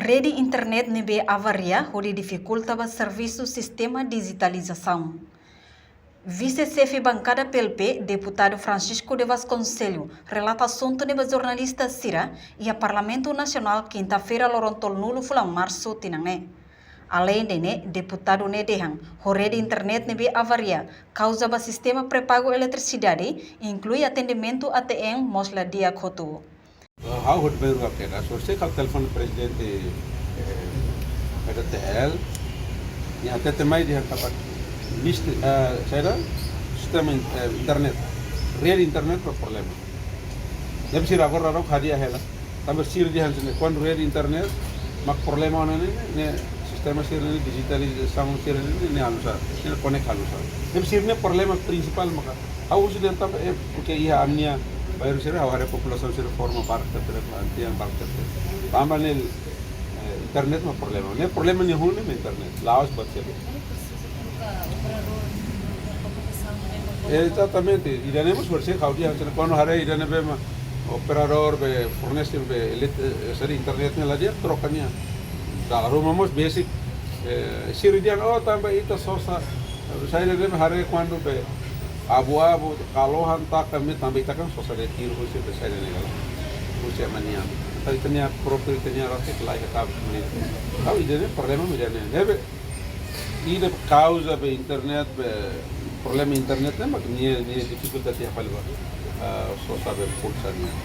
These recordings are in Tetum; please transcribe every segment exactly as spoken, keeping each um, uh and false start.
Rede internet ne'ebé avaria hodi difikulta ba servisu sistema dijitalizasaun. Vise-xefe bankada P L P, Deputadu Francisco de Vasconcelos, relata asuntu ne'e ba jornalista sira iha Parlamentu Nasionál, kinta-feira, loron tolunulu fulan Marsu tinan ne'e. Aleinde ne'e, deputadu ne'e dehan, ho rede internet ne'ebé avaria, kauza ba sistema prepagu eletrisidade, inklui atendimentu A T M mós la di'ak hotu. Ha'u hodi bainrua kedas, horiseik ha'u telefone prezidente, eh, P D T L, nia hatete mai dehan katak, mist-, eh, saida, sistema in-, eh, internet, rede internet mak problema. Ne'ebé sira agora daudaun hadi'a hela. Tanba sira dehan hanesan ne'e, kuandu rede internet mak problema ona ne'e, ne'e sistema sira ne'e, dijitalizasaun sira ne'e, ne'e halo nusá, ne'e konek halo nusá. Ne'ebé sira-nia problema prinsipál maka. Ha'u husu dehan tanba, eh, porque iha ami-nia bairru sira, ha'u haree populasaun sira forma barak tebes, antian barak tebes. Tanba ne'e, eh, internet mak problema. Ne'e problema nia hunu ne'e mak internet. La'ós buat seluk. Ezatamente. Ida-ne'e mós horiseik ha'u dehan hanesan ne'e, kuandu haree ida ne'ebé mak operadór be fornese be elet-, eh, saida, internet ne'e la di'ak, troka nia. Dala ruma mós besik, eh, sira dehan, oh, tanba ita sosa, eh, saida ne'ebé haree kuandu be abu-abu, kalohan taka ne'e tanba ita kan sosa de'it tiru husi be saida ne'e kala. Husi ema nian. Tanba ita-nia própriu, ita-nia rasik lai ka tabu ne'e. Ha'u ida-ne'e problema mak ida-ne'e. Ne'ebé ida kauza be internet, be problema internet ne'e mak nia, nia difikulta tiha fali ba, eh, sosa be pulsa nian.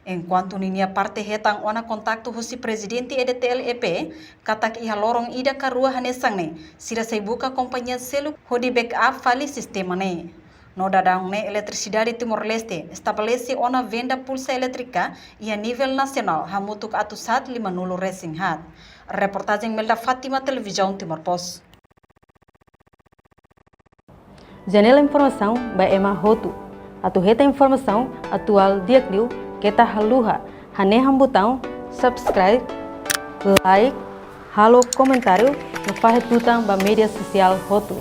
Enkuantu ninia parte hetan ona kontaktu husi prezidente E D T L E P, katak iha loron ida ka rua hanesan ne'e, sira sei buka kompañia seluk hodi backup fali sistema ne'e. No daudaun ne'e Eletrisidade Timor-Leste estabelese ona venda pulsa elétrika iha nivel nasionál hamutuk atus haat limanulu resin haat. Reportajen Melda Fátima, Televizaun Timor Post. Janela informasaun ba ema hotu. Atu hetan informasaun atuál di'ak liu, keta haluha hanehan butaun subscribe, like, halo komentáriu no fahe tutan ba média sosiál hotu.